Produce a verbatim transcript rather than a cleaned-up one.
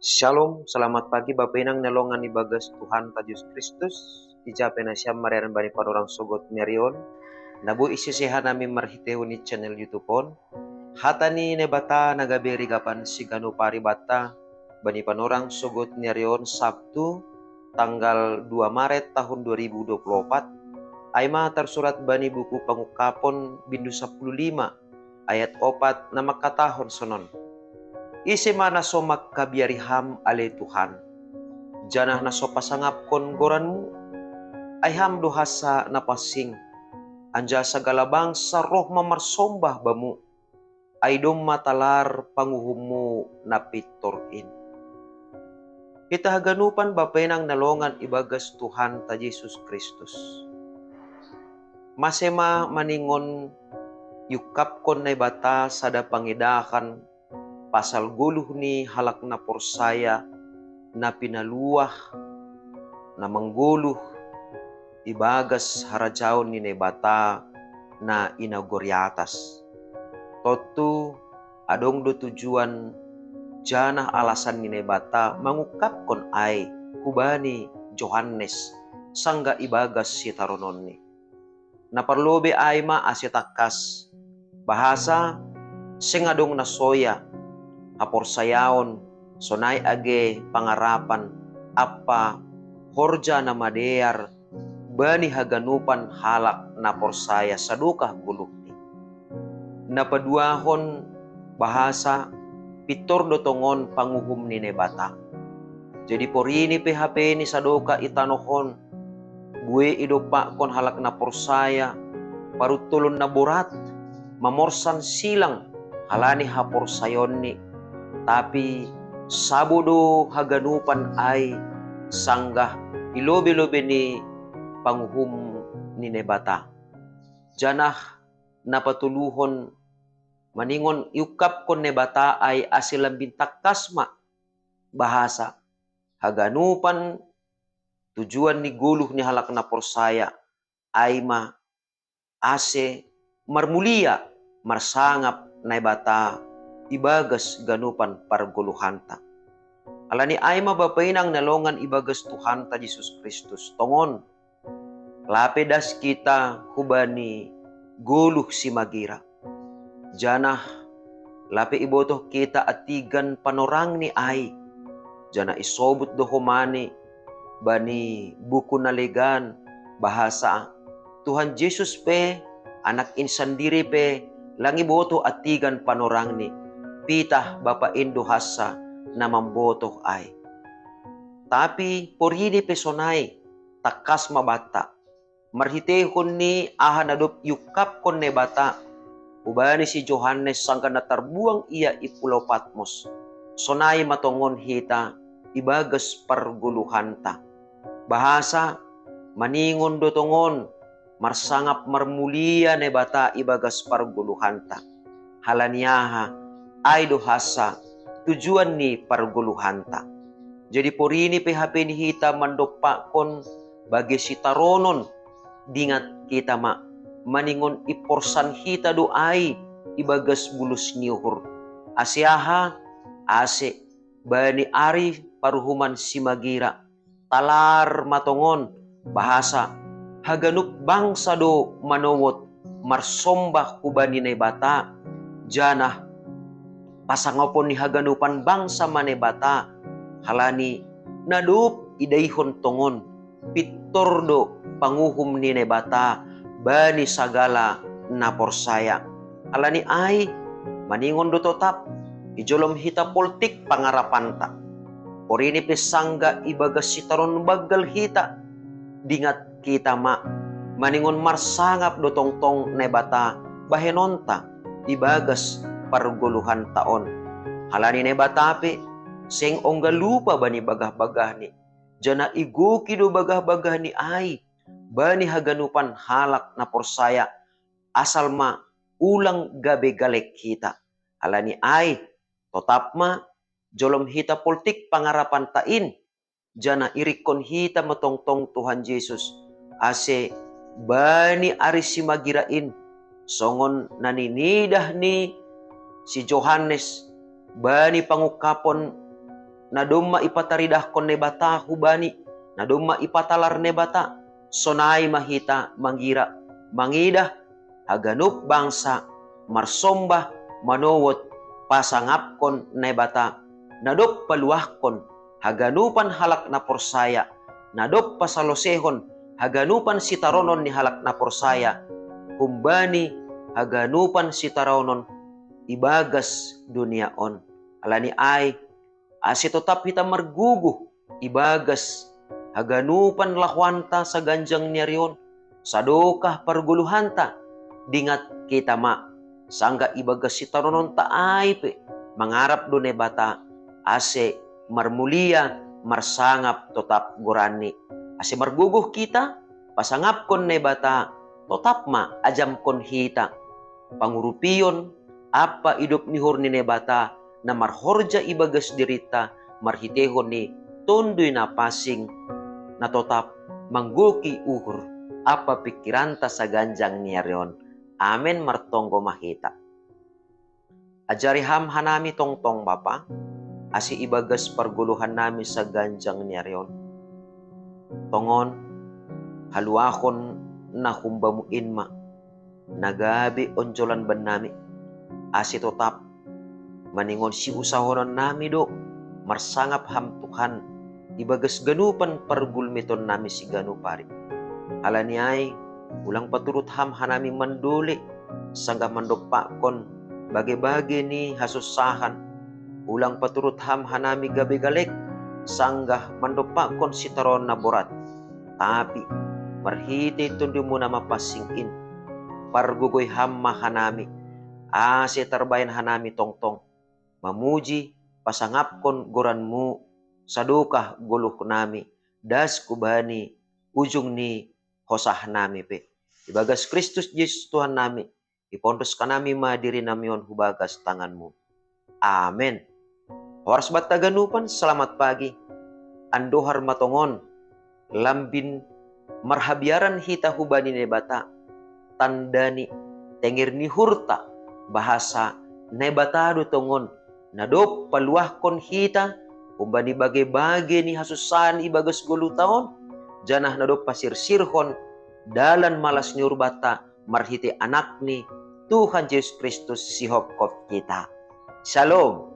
Shalom, selamat pagi Bapa Inang na longan ibagas Tuhan ta Jesus Kristus. Ija pe na siam marianan bani panorang sogot ni ari on, na boi isi seha nami marhitehon ni channel YouTube on. Hata ni Naibata na gabe rigapan siganup ari banta bani panorang sogot ni ari on, Sabtu tanggal dua Maret tahun dua ribu dua puluh opat. Ai ma tarsurat bani buku Pangungkapon bindu sapuluh lima ayat opat na mangkatahon sonon: Ise ma na so mangkabiari Ham ale Tuhan, janah na so pasangapkon goranMu? Ai Ham do hansa na pansing, anjaha sagala bangsa roh ma marsombah Bamu. Ai domma talar panguhumMu na pintor in. Hita haganupan Bapa Inang na longan ibagas Tuhan ta Jesus Kristus. Mase ma maningon iungkapkon Naibata sada pangidahan pasal goluh ni halak na porsaya na pinaluah, na manggoluh ibagas harajaon ni Naibata na i nagori atas. Tontu adong do tujuan janah alasan ni Naibata mangungkapkon ai hubani Johannes sanggah ibagas sitarononni. Na parlobei ai ma ase tangkas, bahasa seng adong na soya, haporsayaon, sonai age pangarapan ampa horja na madear bani haganupan halak na porsaya sadokah goluhni. Na paduahon, bahasa pintor do tongon panguhum ni Naibata. Jadi porini pe hape ni sadokah i tanoh on, buei idompakkon halak na porsaya paruntolon na borat, mamorsan silang halani haporsayaonni, tapi sabo do haganupan ai sanggah i lobei-lobei ni panguhum ni Naibata. Janah na patoluhon, maningon iungkapkon Naibata ai ase lambin tangkas ma, bahasa haganupan tujuan ni goluh ni halak na porsaya ai ma ase marmulia, marsangap Naibata ibagas ganupan pargoluhanta. Halani ai ma Bapa Inang na longan ibagas Tuhanta Jesus Kristus, tongon lape das hita hubani goluh simagira, janah lape ibotoh hita antigan panorangni ai, janah isobut do homani bani buku na legan, bahasa Tuhan Jesus pe, Anak in sandiri pe, lang ibotoh antigan panorangni, pitah Bapa in do hansa na mambotoh ai. Tapi porini pe sonai, tangkas ma banta, marhiteihon ni aha na dob iungkapkon Naibata hubani si Johannes sanggah na tarbuang ia i pulau Patmos, sonai ma tongon hita ibagas pargoluhanta. Bahasa maningon do tongon marsangap marmulia Naibata ibagas pargoluhanta. Halani aha? Ai do hansa tujuan ni pargoluhanta. Jadi porini pe hape ni hita mandompakkon bage sitaronon, dingat hita ma, maningon iporsan hita do ai ibagas bulus ni uhur. Ase aha? Ase bani ari paruhuman simagira, talar ma tongon, bahasa haganup bangsa do manowot marsombah hubani Naibata, janah pasangapon ni haganupan bangsa ma Naibata, halani na dob idaihon tongon, pintor do panguhum ni Naibata bani sagala na porsaya. Halani ai, maningon do totap, ijolom hita poltik pangarapanta. Porini pe sanggah ibagas sitaron banggal hita, dingat hita ma, maningon marsangap do tongtong Naibata bahenonta ibagas pargoluhanta on. Halani Naibata pe seng ongga lupa bani bagah-bagahni, janah igoki do bagah-bagahni ai bani haganupan halak na porsaya, asal ma ulang gabe galek hita. Halani ai, totap ma, jolom hita poltik pangarapanta in, janah irikkon hita ma tongtong Tuhan Jesus, ase bani ari simagira in, songon na ninidah ni si Johannes bani pangungkapon Na domma ipataridahkon Naibata hubani, na domma ipatalar Naibata, sonai ma hita mangira, mangidah, haganup bangsa, marsomba, manowot, pasangapkon Naibata, na dob paluahkon, haganupan halak na porsaya, na dob pasalosehon, haganupan sitaronon ni halak na porsaya, humbani haganupan sitaronon ibagas dunia on. Alani ai, ase totap hita marguguh ibagas haganupan lahoanta saganjang ni ari on, sadokah pargoluhanta, dingat hita ma, sanggah ibagas sitarononta ai pe, mangarap do Naibata, ase marmulia, marsangap totap goranni. Ase marguguh hita, pasangapkon Naibata, totap ma ajamkon hita. Pangurupion, ampa idop ni uhur ni Naibata, na marhorja ibagas dirinta, marhitehon ni Tonduy Napansing, na totap manggohi uhur, ampa pingkiranta saganjang ni ari on. Amen, martonggo ma hita. Ajari Ham hanami tongtong Bapa, ase ibagas pargoluhannami saganjang ni ari on. Tongon, haluahon na humbamu in ma, na gabe onjolan bannami, ase totap, maningon siusahononnami do, marsangap Ham Tuhan, ibagas ganupan pargulmitonnami siganup ari. Alani ai, ulang paturut Ham hanami mandole, sanggah mandompakkon bage-bage ni hasussahan, ulang paturut Ham hanami gabe galek, sanggah mandompakkon sitaronon na borat. Tapi, marhitei Tondumu na Mapansing in, pargogoi Ham ma hanami, ase tarbahen hanami tongtong, mamuji, pasangapkon goranmu, sadokah goluhnami, das hubani ujung ni hosahnami pe. Ibagas Kristus Jesus Tuhannami, ipondos hanami ma dirinami on hubagas tanganmu. Amen. Horas banta haganupan, selamat pagi. Andohar ma tongon, lambin marhabiaran hita hubani Naibata, tanda ni tenger ni uhurta, bahasa Naibata do tongon, na dob paluahkon hita, humbani bage-bage ni hasussahan ibagas goluhta on, janah na dob pasirsirhon dalan malas ni uhur banta, marhitei Anakni, Tuhan Jesus Kristus sihopkop hita. Shalom.